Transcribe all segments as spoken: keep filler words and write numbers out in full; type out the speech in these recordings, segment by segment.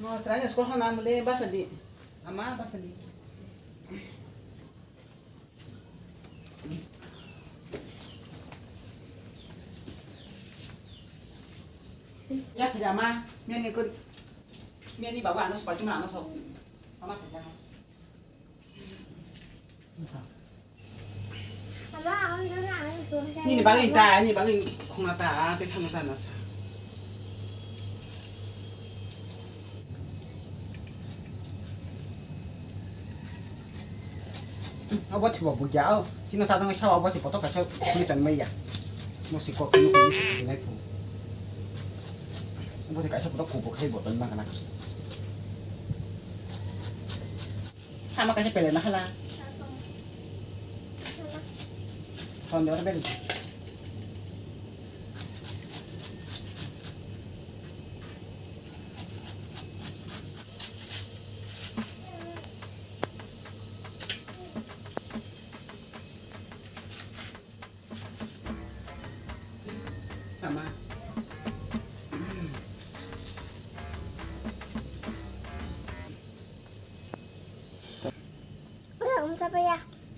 No, sranya school hana mule basa di. Ama basa di. Ya kaya ama, meni ko, meni bawa anas pati mana anas ho. Ama kaya. Nini bagwi ta, nini bagwi khongna ta, tei sana sana sa. Abo thibo bugya o, chino sa dong sa abo thibo to kaisa khuli tan maya. Mo si ko khuli khuli si nai phu. Abo thi kaisa photo kubo khai bo tan ma kana. Sama kaisa pele na hala. Hon de ora bel. Tama.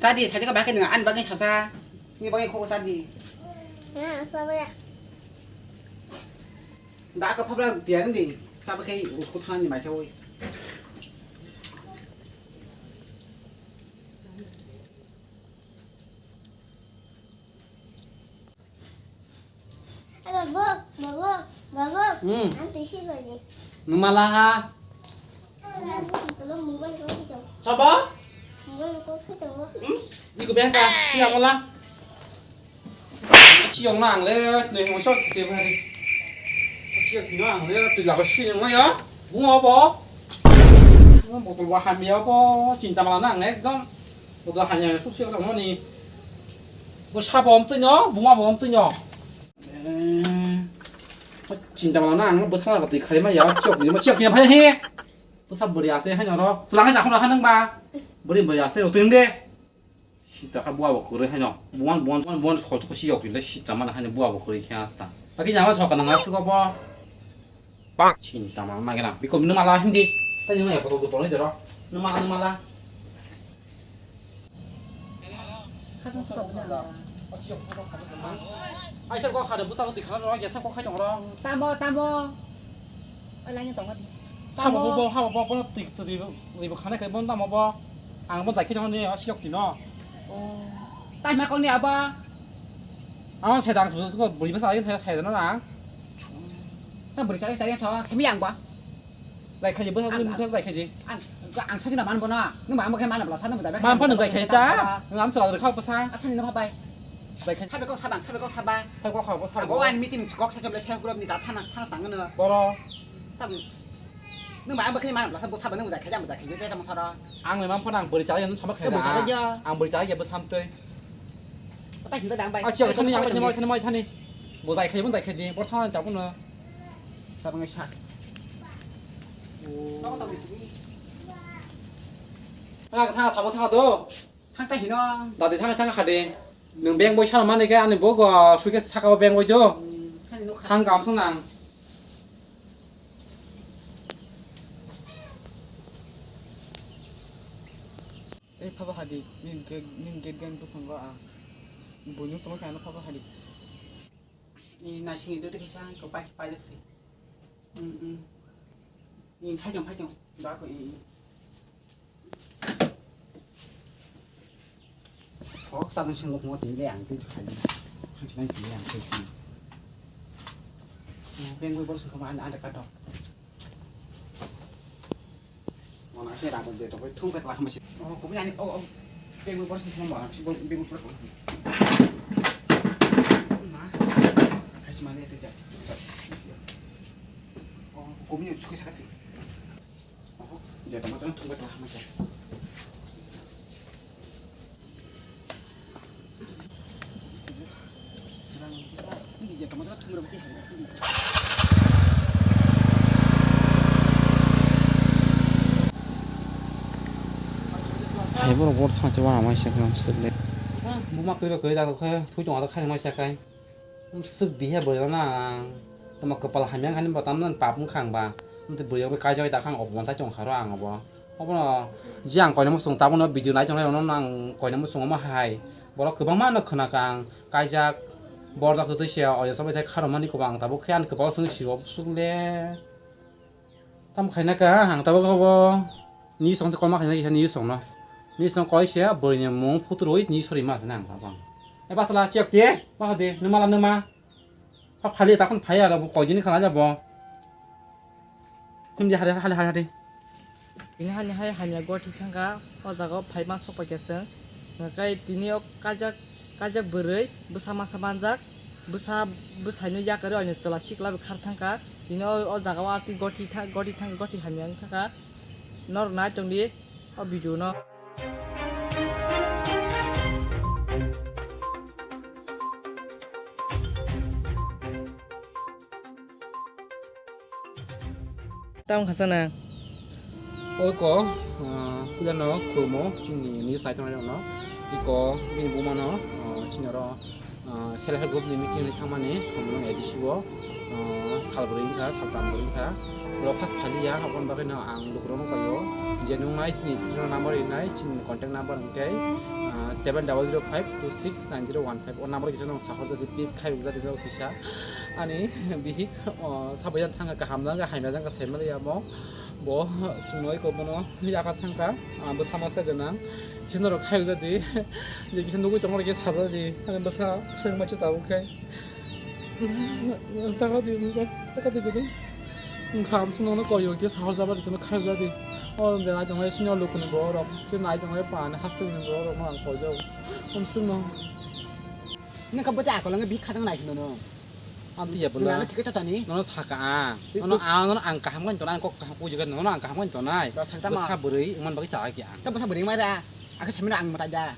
Sadi, sadi ka bakhe nang, ani bagwi sasa. Ni bagwi kho sadi. Da ka phabra tiar ndi. Sabo khe uskut thani mai chawi. Babu, babu, babu. Hmm. Ang tisi bagi. Numala ha. Kalau mobile ko kita. Sabo? Mobile ko kita. Hmm? Ni ko bengka. Ni amala. Chiyong na ang le, nui mo shot kite bari. Chiyong kino ang le, tu la ko shi mo ya. Bunga bo. Bunga botol wa ham ya bo. Chinta mala na ang ekdom. Botol ham ya su shi ko mo ni. Bo sabo om tu nyo, bunga bo om tu nyo. Eh, chinta mala na ang bwsa na twi khari ma ya, chok ni ma chok ni ma he. Bwsa bwrwi ase hai noro. Swlang sa khona hanang ba. Bwrwi bwrwi ase roteng de. Sita kha bua bo kwrwi hai no. Buan buan buan buan khol ko si yok le sita mana hai bua bo kwrwi khe asta. Baki jama thok na ngas ko bo. Bang. Chinta ma ma gena. Biko numa la hindi. Tani numa ya ko to ni dero. Numa numa la. Ai sir ko khade busa ko tikha ro ya sa ko khai jong ro. Tamo, tamo. Oi, lain tongo di. Sabo bo, bo, habo bo, bo, tik, tik, tik, tik, bo khane kai bon tamo bo. Ang bo jai khai jong ni, o siyok tino. O. Tai ma kong ni aba. Ang sedang bu, bu, buri basa ai khai khai na. Ta buri chari chari tho, semi ang ba. Jai khai bo, ang, ang, jai khai. Ang, ang sa na man bo na. Nung ma ang bo khai man bla sa na bo jai. Man pa nung jai khai ta. Nung an sa la kha pa sa. Athan no bai. Jai khai. Sabe kok sabang, sabe kok sabang. Sabe kok kha pa sa. Ang bo an meeting kok sa kable sa group ni ta thana, thana sang no. Boro. Tam. Nung ba ang bo khai man bla sa bo sabang nung jai khai, jam jai khai, jai tamo sara. Ang le man pa nang buri chari nung sama khai. Buri chari ja. Ang buri chari ja bo sam tei. Patai hinta dang bai. Achi, thani, thani, thani, thani. Bo jai khai, bo jai khai di. Bor thana ta bo na. Sabang sa. Ang thang samo thang do. Thang ta hino. Dadi thang thang khade. Nwng bank boi sano mani khe ani bo go suike saka o bank boi do. Thang kam sung nang. Ei phaba hadi nin gate nin gate gang to sangwa a. Boi nuk tongkha ano phaba hadi. Ni nasing itu kisa ko pai pai si. Hmm hmm. Ni phai jong phai jong. Da ko i. Kok sa dong sing mo tin le ang tin khai. Khai nang tin le ang khai. Beng bor sing ko ma an an ka dok. Mona se rang de to thung ka tla khama se. Oh, ko ani oh oh. Beng bor sing ko ma si beng bor. Ma. Khai ma ne te ja. Oh, ko mi chu ke sa ka si. Hai borok bor thansa wana mai se khe swk le. Buma kwrwi ba kwrwi da khe thui tong khe khai mai se kai. Swk bihe bwrwi na. Tamo kwpal hamya khe bo tamno pap wngkha ang ba. Amtwi bwrwi rok kaijagwi dakhang, obo mantai tongkha ro ang obo. Obono je ang koinwi muchung tabukno video nai tongnai rokno ang koinwi muchungo ma hai. Borok kwbangma no khwnakha ang kaijak, borjak twtwi se oya chabai thai kharokmani kobo ang tabuk khe ani kwbang swngwi siro swk le. Tamo khaina kha ang tabuk obo ni song se kolma khaina kisa ni song no. Ni song koi se bwrwi ni mung phuturwi ni sori ma se nang tabuk. E basala chiyok te, ma hode, numa la numa. Ha phali ta khon phai aro bo koi dini khana jabo. Himdi hari hari hari hari. Tini hani hai hamya goti thangka, o jaga o phai ma sok paikha chwng. Hwnkhe tini o kajak, kajak bwrwi bwsa masa manjak, bwsa, bwsaino yakarwi oino chwla sikla bai khar thangka. Tini o, o jaga o atwi goti tha-, goti thangka, goti hamya wng thangka. Norok nai tongdi o video no. Tamo khasana. Oi ko, ah, puila no khulmo chini news nai tongnai rokno. Iko bini buma no, ah, chini oro, ah, self help group ni meeting ni thangmani, khumulwng A D C o, ah, sal bwrwi wngkha, sal tam bwrwi wngkha. Borok first phali ya, aboni bagwi no ang lukurokno koi o. Je nung nai chini screen o number rinai, chini contact number hwnkhe, ah, seven double zero five two six nine zero one five. O number kisa no sakhor jadi, please khai rwk jadi no kisa. Ani bihik, o, sabayan thangkha kaham jangkha, hamya jangkha saimaliya mo. Bo chwngno iko bono yakar thangkha, ah, bwsa masa gwnang. Chini rok khai jadi, je kisa nugui tongma rok khe sajadi, ani bwsa khwrwngma se tabuk khai. Taka di, taka di bidi. Wngkha, amsung nono koi o khe sahor jabadi chwngno khai jadi. O je nai tongnai senior lukuni borok, je nai tongnai pani hasteni borok no ang koi jago. Amsung no. Nang kha bwtwi akolwngo bihik khatang nai hino no. Amtwi ya bwla. Nang thik khe tani. Nono saka ang. Nono ang, nono ang kaham kani tonai, ang kok kaham kujugan, nono ang kaham kani tonai. Bwsa bwrwi wngman bagwi chahai khe ang. Ta bwsa bwrwi wngmai da. Akhe samino ang mwtai da.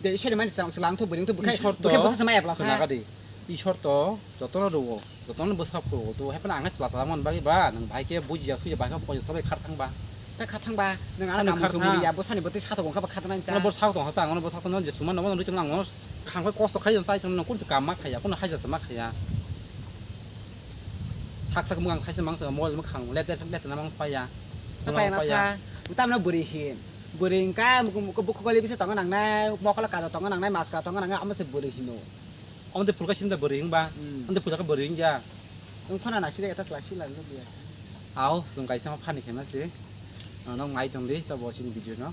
De isori mani chang chwla ang thu bwrwi wngthu bwkhai. Ishor to bwkhai bwsa samaya bwla sa. Khwna kadi. Ishor to jotono rwo. Jotono bwsa phuru to, hai phano ang chwla chwla man bagwi ba, nwng bahai khe bujiya suya bahai khe poisa sabai khar thang ba. Ta khar thang ba, nwng ano ani kam kharsa buri ya, bwsani bwtwi satok wngkha ba kha thang nai ta. Ano bwsa satok hasa, ano bwsa satok no je suma no, ano rwchung ang no khang bai kosto khai jang sai, nwng kun se kam ma khaya, kun haja se ma khaya. Sak sak mwkhang khai se mang se, mol mwkhang let let let na mang paya. Ta paya na sa, tamno buri hin. Buri wngkha, bukhuk koli bisa tongo nang nai, mokol kada tongo nang nai, maskara tongo nang nai, amo se buri hino. Omo de phulka simda bwrwi wngba. Hmm. Omo de phulka bwrwi wngya. Wng phano naiside eta chwla sila nukya. Ao, chwng kaisa ma phani khaima se. Nono nai tong di, to bo sini video no.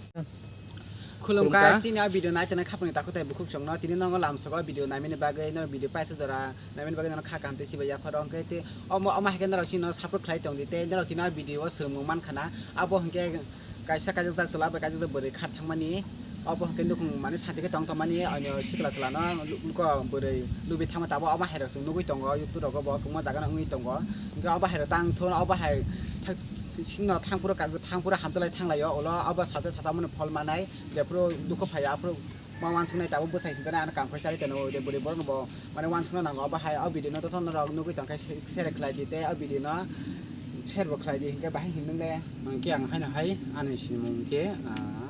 Khulumkha, khulumkha. Sini a video nai tongnai khapangni takhuk tai bukhuk chwngno. Tini nono lamsok o video naimani bagwi, no video paisa jora naimani bagwi nono kha kaham tei sibai yapharo. Hwnkhe te omo, omo hai khe norok sino support khlai tong di tei norok tini a video o swrwngmung mankha na. Abo hwnkhe kaisa kaijak jak chwla bai kaijak jak bwrwi khar thangmani, obo hwnkhe nukhung mani santi khe tong tongmani, oino sikla chwla no luko bwrwi lubi thangma tabuk obo hai rok chwng nugwi tongo, YouTube rogo bo kwbangma jaga no wngwi tongo, hwnkhe obo hai rok tang thung obo hai thak singno thangphuru kagwi thangphuru hamchalai thanglaio, ulo obo sacha sacha mani phol manai, jephuru dukhu phaiya aphuru ma uansuknai tabuk bwsai hinjani ano kam khai chari tongo, de bwrwi borok no bo. Mane uansukna nango, obo hai o video no jotono rok nugwi tongkhe se-, share khlai di tei o video no share bo khlai di, hinkhe bahai hinwi le. Hinkhe ang haino hai ani sinimung hinkhe, ah,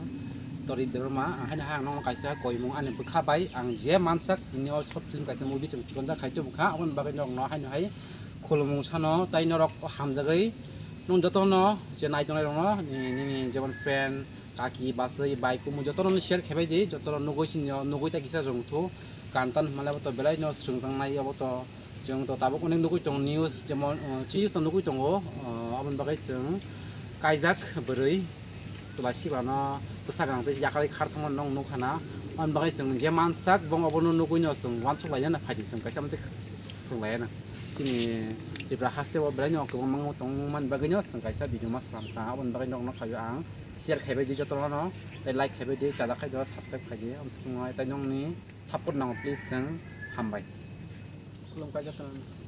Torit Debbarma, ang haino hai ang nono kaisa koimung ani bwkha bai ang je mansak tini o short film kaisa movie chwng chikonjak khai tubukha, aboni bagwi norokno haino hai khulumung sano tei norok hamjagwi nwng jotono je naitongnai rokno ni, nini jemon friend, kaki, bachwi, bai, kumu jotono share khebai di, jotono nugwi sini o, nugwi ta kisa rwngthu, kantan hwnmale bo to belai no swrwngjaknai obo to, chwng to tabuk onek nugwi tongo news, jemon, uh, news no nugwi tongo, uh, aboni bagwi chwng kaijak bwrwi, twla siklano bwsa gwnang tei yakarwi khar thangmani nwng nukha na, aboni bagwi chwng je mansak bo obono nugwi no chwng uansuk laina phai di chwng kaisa mantwi phwrwng laina. Chini Tripura haste o belai no kwbangma tongmani bagwi no chwng kaisa video ma slam kha, aboni bagwi nokno khaio ang. Share khaibai di jotono no, tei like khaibai di, chajak khai di, subscribe khai di, amswngo tei nongni support nango please chwng hambai. Khulumkha jotono.